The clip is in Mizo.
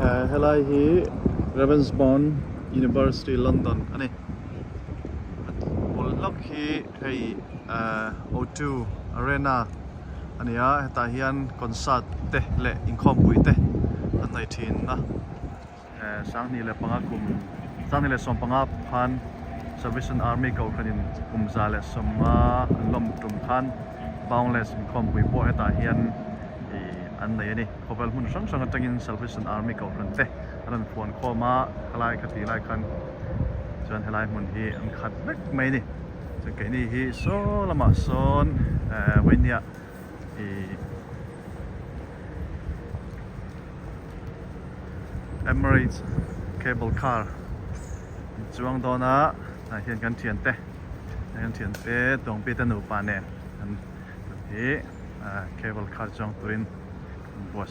Helai hi Ravensbourne University London a ni. A bul lawk hi hei O2 Arena a ni a, hetah hian concert te leh inkhawmpui te an nei thin a. 2005 kum 2015 khan Salvation Army kohhranin kum 150 an lawm tum khan Boundless inkhawmpui pawh hetah hian ih an nei a ni. Khawvel hmun hrang hrang atangin Salvation Army kohhran te an rawn fuan khawm a, khalai kha tih lai khan chuan helai hmun hi an khat vek mai a ni. Chuan keini hi saw lamah sawn eh vawihnia ih Emirates cable car an chuang dawn a tah hian kan thiante kan thiante Tawngpi te nupa nen an hi cable car chuang turin an buatsaih.